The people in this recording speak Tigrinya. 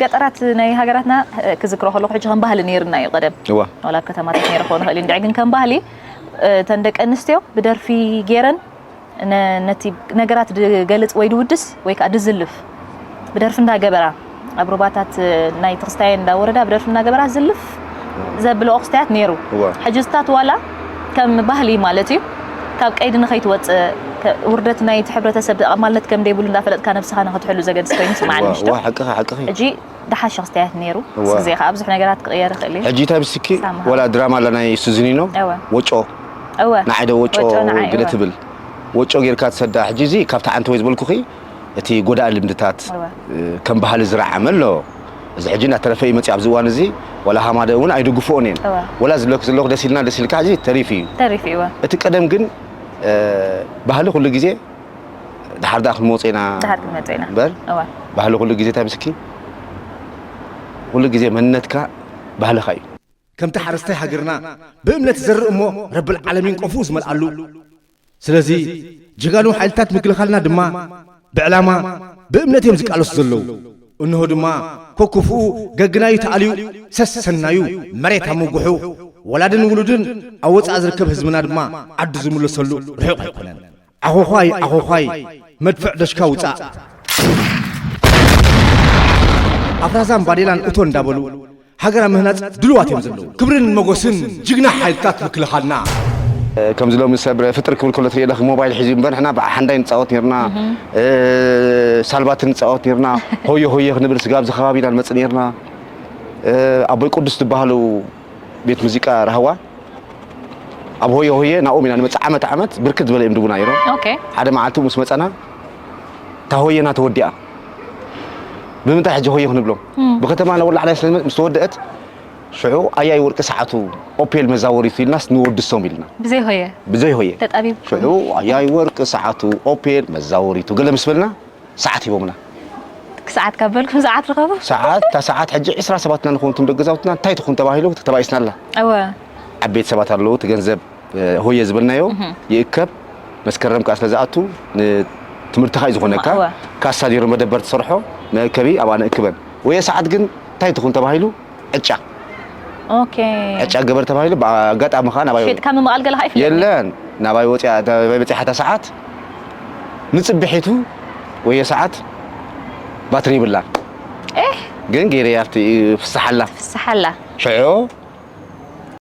ገጠራት ናይ ሃገራትና ክዝክሮ ከለኹ ሕጂ ከም ባህሊ ነይርና እዩ ቀደም። እዋ ዋላ ኣብ ከተማታት ነይረ ክኾን ይኽእል እዩ እንድዒ ግን ከም ባህሊ እተን ደቂ ኣንስትዮ ብደርፊ ገይረን ነቲ ነገራት ድገልጽ ወይ ድውድስ ወይ ከዓ ድዝልፍ ብደርፊ እንዳገበራ ኣብ ሩባታት ናይ ትኽስታየ እንዳወረዳ ብደርፊ እንዳገበራ ዝልፍ ዘብለኦ ክስታያት ነይሩ። ሕጂ ዝታት ዋላ ከም ባህሊ ማለት እዩ ካብ ቀይዲ ንኸይትወፅእ ውርደት ናይቲ ሕብረተሰብ ተቐማልነት ከም ደይብሉ እንዳፈለጥካ ነብስኻ ንኽትሕሉ ዘገድስ ኮይኑ ስማዓኒ ምሽቶ። ሓቅኻ ሓቅኺ። ሕጂ ድሓሸ ክስታያት ነይሩ። ግዜ ከዓ ብዙሕ ነገራት ክቕየር ይኽእል እዩ። ሕጂ እንታይ ብስኪ ዋላ ድራማ ኣላ ናይ ሱዚኒኖ ወጮ እወ ንዓይ ዶ ወጮ ገለ ትብል ወጮ ጌርካ ትሰዳ። ሕጂ እዚ ካብቲ ዓንቲ ወይ ዝበልኩኺ እቲ ጎዳኢ ልምድታት ከም ባህሊ ዝረዓመ ኣሎ። እዚ ሕጂ እናተረፈ እዩ መፅእ ኣብዚ እዋን እዚ ዋላ ሃማደ እውን ኣይድግፍኦን እየን። ዋላ ዝብለክ ዘለኹ ደስ ኢልና ደስ ኢልካ ሕጂ ተሪፍ እዩ። ተሪፍ እዩ። እቲ ቀደም ግን ባህሊ ኩሉ ግዜ ድሓር ደኣ ክንመፆ ኢና ድሓር ክንመፆ ኢና እምበር ባህሊ ኩሉ ግዜ እንታይ ምስኪ ኩሉ ግዜ መንነትካ ባህልኻ እዩ። ከምቲ ሓረስታይ ሃገርና ብእምነት ዝዘርእ እሞ ረብል ዓለሚን ቆፍኡ ዝመልኣሉ። ስለዚ ጀጋኑ ሓይልታት ምክልኻልና ድማ ብዕላማ ብእምነት እዮም ዝቃለሱ ዘለዉ። እንሆ ድማ ኮኩፍኡ ገግናዩ ተኣልዩ ሰሰናዩ መሬት ኣመጉሑ ወላድን ውሉድን ኣብ ወፃእ ዝርከብ ህዝብና ድማ ዓዱ ዝምለሰሉ ርሑቕ ኣይኮነን። ዓኾዃይ ዓኾዃይ መድፍዕ ደሽካ ውፃእ ኣፍራዛን ባዴላን እቶ እንዳበሉ ሃገር ኣብ ምህናፅ ድልዋት እዮም ዘለዉ። ክብርን መጎስን ጅግና ሓይልታት ምክልኻልና። ከምዚ ሎሚ ሰብ ፍጥር ክብል ከሎ ትሪኢ ኣለኺ ሞባይል ሒዙ እምበር ንሕና ብሓንዳይ ንፃወት ነርና፣ ሳልባትን ንፃወት ነርና፣ ሆየ ሆየ ክንብል ስጋብ እዚ ከባቢ ኢና ንመፅእ ነርና። ኣቦይ ቅዱስ ዝበሃሉ ቤት ሙዚቃ ራህዋ ኣብ ሆየ ሆየ ናብኦም ኢና ንመፅእ ዓመት ዓመት ብርክት ዝበለ እዮም ድቡና ነይሮም። ሓደ መዓልቲ ምስ መፀና እታ ሆየና ተወዲኣ። ብምንታይ ሕጂ ሆየ ክንብሎም ብከተማ ነወላዕላይ ስለ ምስ ተወደአት ሽዑ ኣያይ ወርቂ ሰዓቱ ኦፔል መዛወሪቱ ኢልናስ ንወድሶም ኢልና ብዘይ ሆየ ብዘይ ሆየ ተጣቢብ ሽዑ ኣያይ ወርቂ ሰዓቱ ኦፔል መዛወሪቱ ገለ ምስ በልና ሰዓት ሂቦምና። ሰዓት ካብ በልኩም ሰዓት ርኸቡ። ሰዓት እታ ሰዓት ሕጂ ዕስራ ሰባትና ንኸውን እቶም ደቂ ገዛውትና እንታይ ትኹን ተባሂሉ ተባኢስና ኣላ። እወ ዓበይቲ ሰባት ኣለዉ እቲ ገንዘብ ሆየ ዝበልናዮ ይእከብ መስከረም ከዓ ስለዝኣቱ ንትምህርትኻ እዩ ዝኾነካ። ካሳ ዲሩ መደበር ትሰርሖ መእከቢ ኣብኣ ንእክበን ወየ ሰዓት ግን እንታይ ትኹን ተባሂሉ ዕጫ ኦኬ ዕጫ ገበር ተባሂሉ ብኣጋጣሚ ከዓ ናባይ ሸጥካ ምምቓል ገለ ከዓ ይፍለጥ የለን ናባይ ወፂኣ ናባይ በፂሓ እታ ሰዓት ንፅብሒቱ ወየ ሰዓት ባትሪ ይብላን ግን ገይረ ኣብቲ ፍስሓላ ፍስሓላ ሽዑ